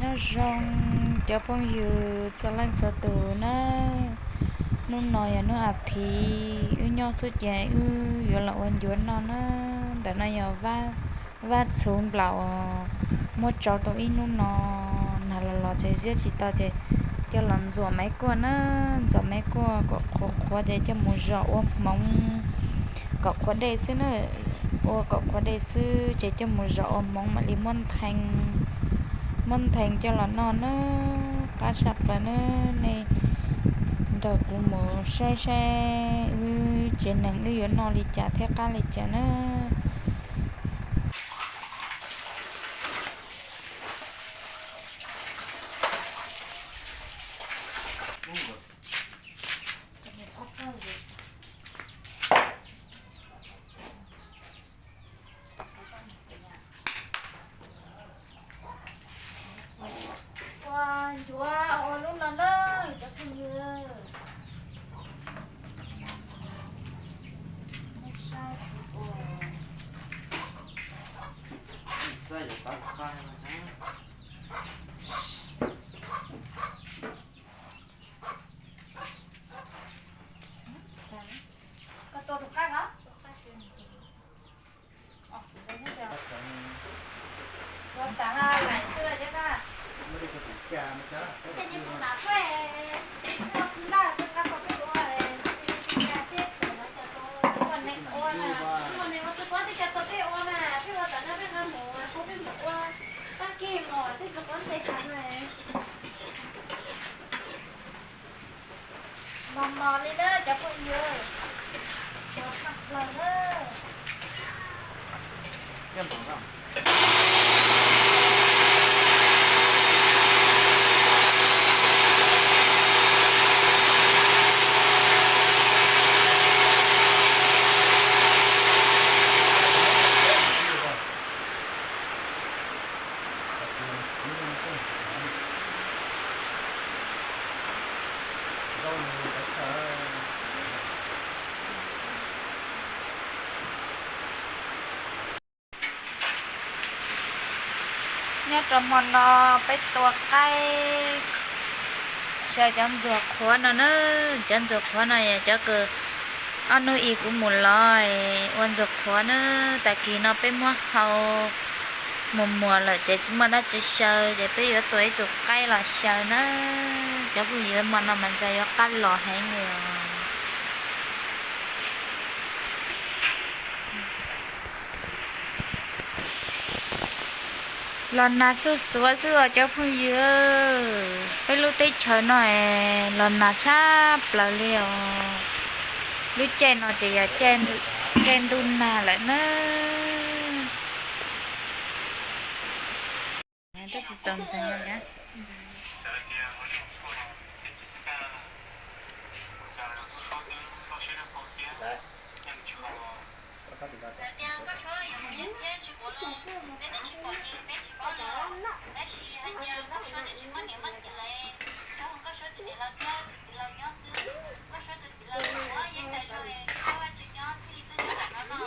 Nyob zoo cov phooj ywg txhua leej txhua tus na, hnub no yog hnub as thiv, wb nyob xwb ces wb yuav los ua ncuav no na. Ntawm no yog vaj txhuv nplaum, muab tsau tau ib hnub no, nag los los ces ziab tsis tau ces coj los ntxuam maiv kuaj na, ntxuam maiv kuaj kom qhuav qhuav ces coj mus zom ua hmoov kom qhuav dej xwb na, ua kom qhuav dej xwb ces coj mus zom ua hmoov mam li muab nthee, muab nthee coj los noj na, qab tshaj plaws na. Nej nrog kuv mus saib saib wb tsev neeg wb yuav noj li cas thiab qab li cas na. Ua ncuav ua lub no lawm cov phooj ywg. Koj tua tus qaib los? Ua tas lais xwb los cov koj. Tej niag mus nram kuaj, ua khwv laj xwb qab tau peb ua, tsis cas thiab txawm no cas tus txiv ua neeg ua na, txiv ua neeg ua xwb kuv twb cas tau peb ua na, peb ua tas no peb nqa mus, kuv peb mus ua tag kis mos twb tsis quav ntsej tas na. Mos mos li na cov phooj ywg, mos tshaj plaws na. Nyob rau hmo no peb tua qaib xyaw cov ntxuag qhuav no na. Cov ntxuag qhuav no yog cov kws ob hnub ib kuv mus lov ua ntxuag qhuav na. Tag kis no peb muab hau mus muag lawm ces tsis muaj dab tsi xyaw ces peb yuav tua ib tug qaib los xyaw na. Cov phooj ywg, hmo no mas ntshai yuav qab los heev li os. Los nag xuj xuav xwb os cov phooj ywg. Peb lub teb chaws no los nag tshaj plaws li os. Lub caij no ces yog caij ntuj nag lawm na. Twb tsis txaus ntseeg. Txawm tias Nkauj Suab yuav mus yeej thiab tsis quav los peb twb tsis pom ces peb tsis paub li os. Tab sis hais tias Nkauj Suab twb tsis muaj niam muaj txiv lawm, rau Nkauj Suab tus niam laus thiab tus txiv laus nyob xwb. Nkauj Suab tus txiv laus los ua yeeb tais zog es Nkauj Suab tsis nyob thiaj li tuaj nyob ntawm no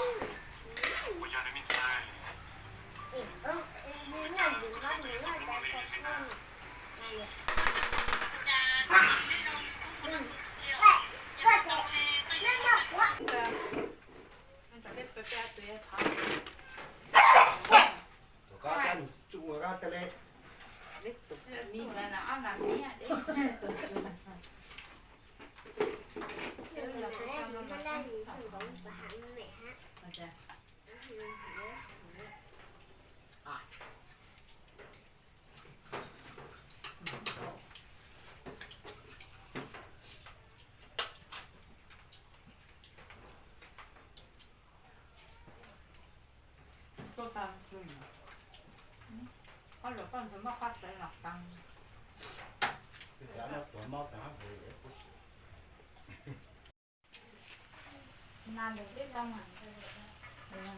no.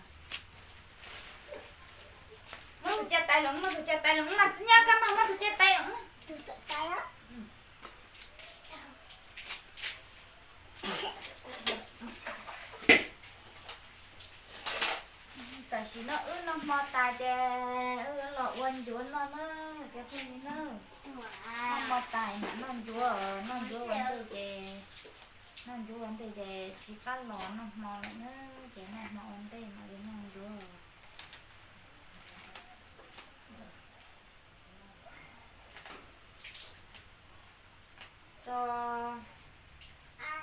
Muab tus caj tais los, muab tus caj tais los mas txiv nyab koj mas muab tus caj tais los. Tam Tam sim no wb noj hmo tas ces wb los ua ncuav noj na, cov phooj ywg na. Noj hmo tas mam noj ncuav, noj ncuav ua ntej ces, noj ncuav ua ntej ces tsis qab los noj hmo lawm na, ces noj hmo ua ntej mam li noj ncuav. Tso,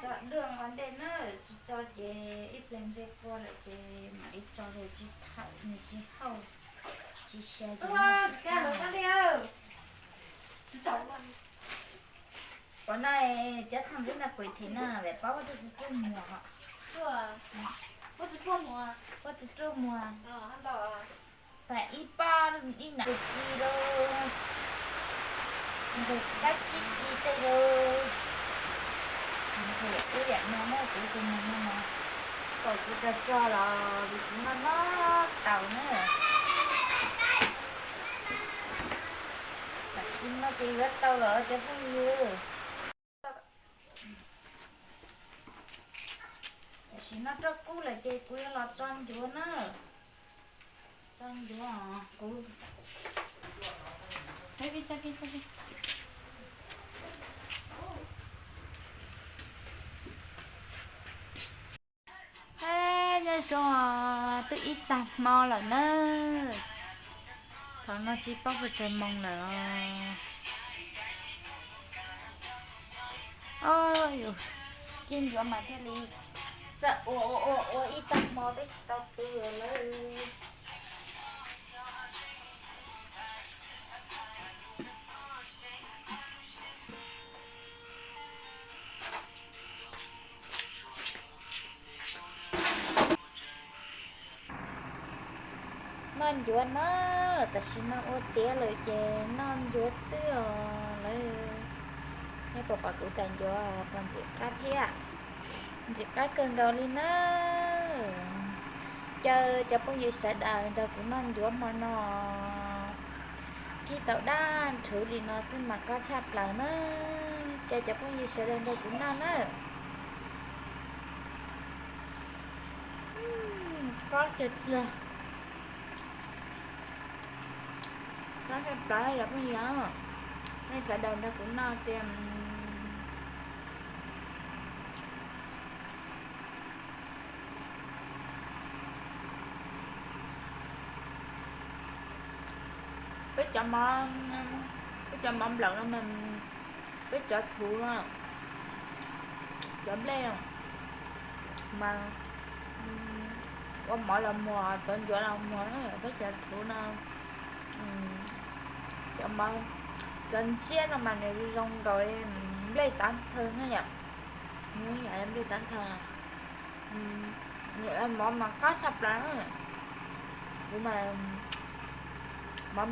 tso dwj ua ntej na, tsis tso ces ib pliag ntse qua lawm ces mam li tso, tsis thaum nws tsis hauj, tsis xya ces. Ua no cov thaj ntsib no kuv them na, vem paub huab tsis ruaj muag, huab tsis ruaj muag, tas ib pab ib nam tus ci rau, nqug kab tsib ci tej rau. Kuv yam no na, kuv tus nus no mas kom kuv tso tso los vim kuv noj noj tau na. Tam sim no ces yuav tau lawm cov phooj ywg. Tam sim no roj kub lawm ces kuv yuav los tso ncuav na. Tso ncuav kuv. Nyob zoo, twb ib tag hmo lawm na. Thaum no tsis paub puas tsawg moos lawm. Yus ci ncuav mas thiaj li txawm ua ua ua ua ib tag hmo twb tsis tau pw lawm. Noj ncuav na, tam sim no ua tiav lawm ces noj ncuav xwb os lawv. Nej puas pom kuv tais ncuav puas ntxim qab thiab? Ntxim qab kawg nkaus li na. Caw cov phooj ywg sawv daws nrog kuv noj ncuav hmo no. Kib tau dab nrhuv li no xwb mas qab tshaj plaws na. Caw cov phooj ywg sawv daws nrog kuv noj na. Qab tiag tiag. Qab tshaj plaws cov phooj ywg. Nej sawv daws nrog kuv noj tiag. Peb cov mov, peb cov mov nplaum no mas peb cov txhuv no, cov nplej mas ua mov los muag, cov ncuav los muag, peb cov txhuv no, cov mov, cov ntsiab no mas nws zoo nkaus li nplej tav thawj na yom, nws yam li nplej tav thawj. Mov mas qab tshaj plaws. Kuv mas mov nplaum